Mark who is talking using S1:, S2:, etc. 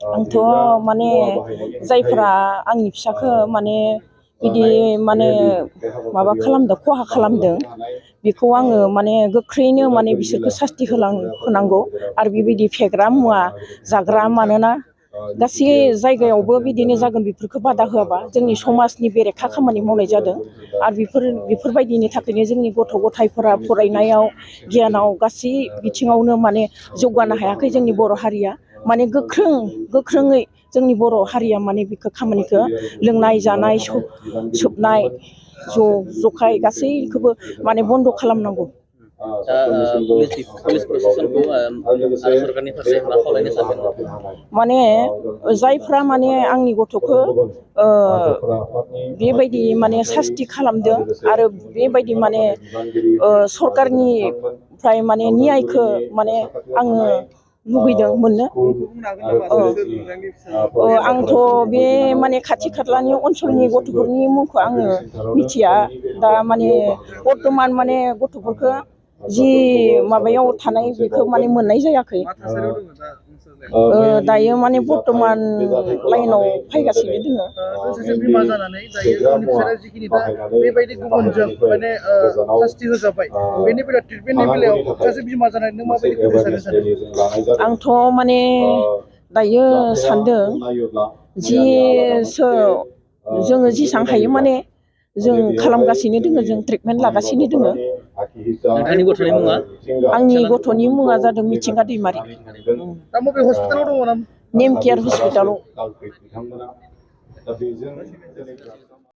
S1: आंथ' माने जायफोरा आंनि फिसाखौ माने बिदि माने माबा खालामदों खहा खालामदों बेखौ आङो माने गोख्रैनो माने बिसोरखौ सास्ति होनांगौ आरो बेबायदि फेग्रा मुवा जाग्रा मानोना गासै जायगायावबो बिदिनो जागोन बेफोरखौ बादा होआबा जोंनि समाजनि बेरेखा खामानि मावनाय जादों आरो बेफोरबायदिनि थाखायनो जोंनि गथ' गथायफोरा फरायनायाव गियानाव गासै बिथिङावनो माने जौगानो हायाखै जोंनि बर' हारिया माने गोख्रोङै जोंनि बर' हारिया माने बेखौ खामानिखौ लोंनाय जानाय सोबनाय जखाय गासैखौबो माने बन्द' खालामनांगौ।
S2: पुलिस प्रशासनखौ आरो सरकारनि फारसे मा खावलायनो सानदों?
S1: माने जायफ्रा माने आंनि गथ'खौ बेबायदि माने सास्ति खालामदों आरो बेबायदि माने सरकारनिफ्राय माने नियायखौ माने आङो लुबैदों मोननो। आंथ' बे माने खाथि खालानि ओनसोलनि गथ'फोरनि मुंखौ आङो मिथिया दा माने बर्थमान माने गथ'फोरखौ जि माबायाव थानाय बेखौ माने मोननाय जायाखै दायो माने बर्थमान लाइनाव फैगासिनो दोङो।
S3: बिमा जानानै दायो गावनि फिसाया जिखिनि दा बेबायदि गुबुनजों माने सास्ति होजाबाय बेनि बेलायाव ट्रिटमेन्टनि बेलायाव सासे बिमा जानानै नों माबायदि खोथा सानो?
S1: आंथ' माने दायो सानदों जोङो जेसेबां हायो माने जों खालामगासिनो दोङो जों ट्रिटमेन्ट लागासिनो दोङो।
S2: नोंथांनि गथ'नि मुङा?
S1: आंनि गथ'नि मुङा जादों मिथिंगा दैमारि।
S3: दा बबे हस्पिटालाव दङ?
S1: नेम केयार हस्पिटालाव।